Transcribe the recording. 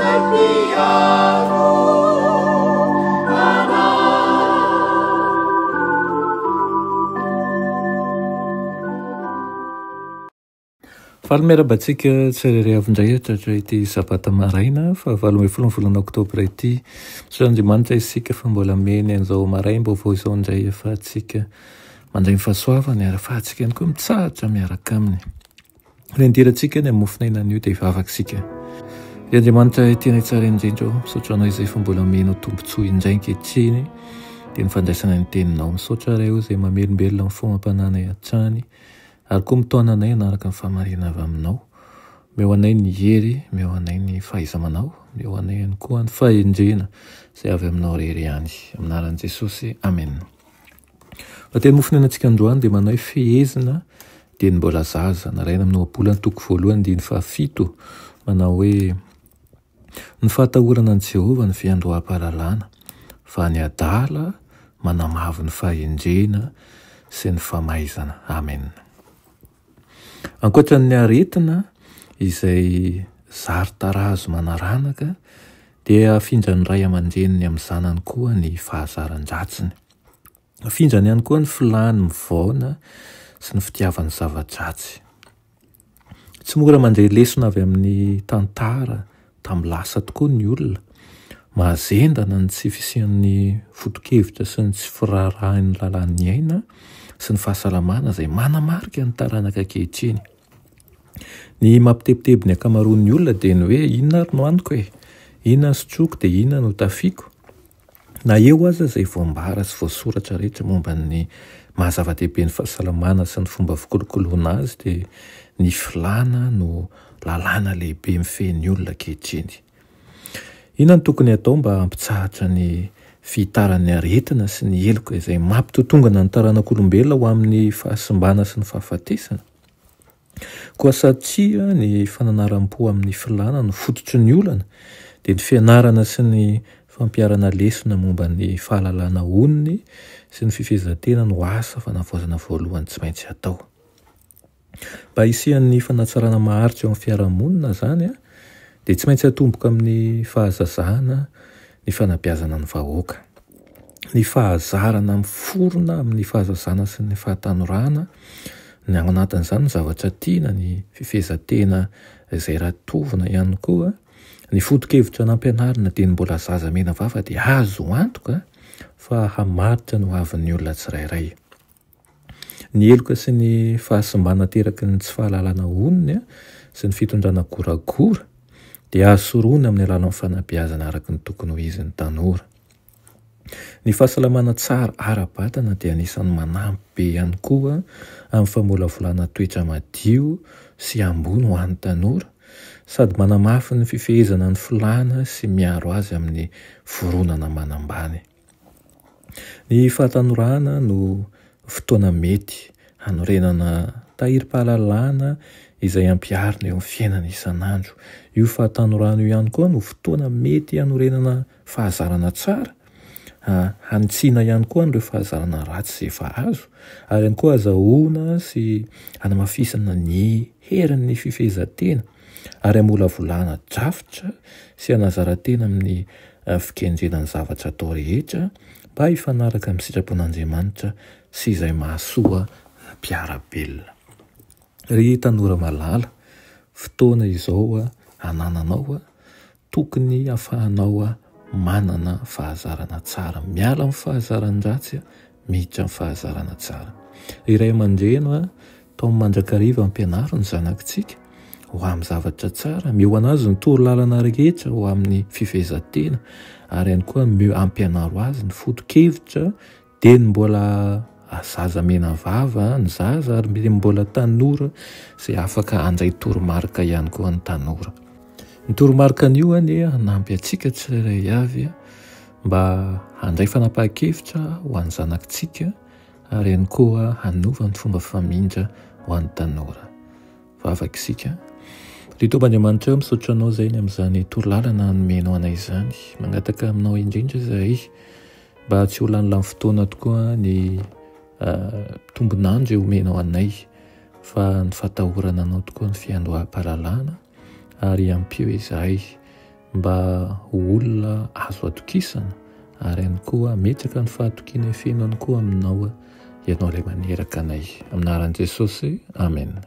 izay mpiaro anay. Faly miarahaba antsika tsirairay avy indray hatratra ity sabata maraina faha 18 ny volana oktobra ity. Misaotra Andriamanitra isika fa mbola meny an'izao maraim-baovao izao indray ahafahantsika mandray ny fahasoavany ary ahafahantsika ihany koa mitsahatra miaraka aminy. Ny andirantsika ny amin'ny mofon'aina anio dia hivavaka isika. Ry Andriamanitra tianay tsara indrindra ô, misaotra Anao izay fa mbola omenao tombontsoa indray ankehitriny dia ny fandraisana ny Teninao. Misaotra Ray ô izay mamelombelona ny fo amam-panahinay hatrany ary koa mitaona anay hanaraka ny fahamarinana avy Aminao. Omeo anay ny hery, omeo anay ny fahaiza-manao, omeo anay ihany koa ny fahendrena izay avy Aminao irery ihany. Amin'ny anaran'i Jesosy, Amena. Raha teny mofon'ainantsika androany dia manao hoe fehezina dieny mbola zaza. Naraina amin'ny ohabolana toko voalohany andininy fahafito manao hoe ny fahatahorana an'i Jehovah no fiandoham-pahalalana, fa ny adala manamavo ny fahendrena sy ny famaizana. Amen. Ankoatra ny aretina izay zary tarazo manaranaka dia afindran'ny ray aman-dreniny amin'ny zanany koa ny fahazaran-dratsiny. Afindrany ihany koa ny filàny mivaona sy ny fitiavany zava-dratsy. Tsy mora mandre lesona avy amin'ny tantara tamin'ny lasa tokoa ny olona. Mahazendana ny tsy fisian'ny foto-kevitra sy ny tsy firaharahan'ny lalàn'ny aina sy ny fahasalamana izay manamarika ny taranaka ankehitriny. Ny mampitebiteby ny ankamaroan'ny olona dia ny hoe inona ary no haniko e? Inona no sotroiko dia inona no tafiako? Na eo aza izay voambara sy voasoratra rehetra momba ny maha zava-dehibe ny fahasalamana sy ny fomba fikolokoloana azy dia ny filàna no lalàna lehibe mifehy ny olona ankehitriny. Inona no tokony hatao mba hampitsahatra ny fihitaran'ny aretina sy ny heloka izay mampitotongana ny taranak'olombelona ho amin'ny fahasimbana sy ny fahafatesana? Koa satria ny fananaram-po amin'ny filàna no fototry ny olana, dia ny fianarana sy ny fampiharana lesona momba ny fahalalana onony sy ny fifehezan-tena no asa fanavaozana voalohany tsy maintsy atao. Mba hisian'ny fanatsarana maharitra eo amin'ny fiarahamonina izany dia tsy maintsy atomboka amin'ny fahazazana ny fanabeazana ny vahoaka. Ny fahazarana miforona amin'ny fahazazana sy ny fahatanorana, ny ao anatin'izany ny zavatra tiana, ny fifehezan-tena izay ratovina ihany koa, ny foto-kevitra nampianarina dieny mbola zaza mena vava dia azo antoka fa hamaritra ny hoavin'ny olona tsirairay. Ny heloka sy ny fahasimbana ateraky ny tsy fahalalana onony sy ny fitondrana goragora dia azo sorohina amin'ny alalan'ny fanabeazana araka ny tokony ho izy ny tanora. Ny fahasalamana tsara ara-batana dia anisan'ny manampy be ihany koa amin'ny famolavolana toetra madio sy ambony ho an'ny tanora, sady manamafy ny fifehezana ny filàna sy miaro azy amin'ny fironana manambany. Ny fahatanorana no fotoana mety hanorenana tahirim-pahalalana izay ampiharina eo amin'ny fiainana isan'andro. Io fahatanorana io ihany koa no fotoana mety hanorenana fahazarana tsara, hanitsiana ihany koa an'ireo fahazarana ratsy izay efa azo, ary ihany koa azahoana sy hanamafisana ny herin'ny fifehezan-tena ary hamolavolana drafitra sy hanazaran-tena amin'ny fikendrena ny zavatra atao rehetra mba hifanaraka amin'ny sitrapon'Andriamanitra sy izay mahasoa ny mpiara-belona. Ry tanora malala, fotoana izao anananao tokony hahafahanao manana fahazarana tsara. Miala amin'ny fahazaran-dratsy, miditra amin'ny fahazarana tsara. Ry ray aman-dreny, Taomy mandrakariva ampianaro ny zanakitsika ho amin'ny zavatra tsara, mihoana azy ny torolalana rehetra ho amin'ny fifehezan-tena ary ihany koa ampianaro azy ny foto-kevitra dieny mbola zaza mena vava ny zaza ary dieny mbola tanora izay afaka handray toromarika ihany koa ny tanora. Ny toromarika anio anie hanampy antsika tsirairay avy mba handray fanapahan-kevitra ho an'ny zanakitsika ary ihany koa hanova ny fomba famindra ho an'ny tanora. Vavaka isika. Ry Tompo Andriamanitra ô, misaotra Anao izay ny amin'izany torolalana nomenao anay izany. Mangataka aminao indrindra izahay mba tsy ho lanilany fotoana tokoa ny eh, tombon'andro omenao anay fa ny fatahorana Anao tokoa ny fiandoham-pahalalana ary ampio izahay. mba ho olona azo atokisana ary ihany koa hametraka ny fahatokianay feno ihany koa aminao Ianao ilay maniraka anay. Amin'ny anaran'i Jesosy, Amena.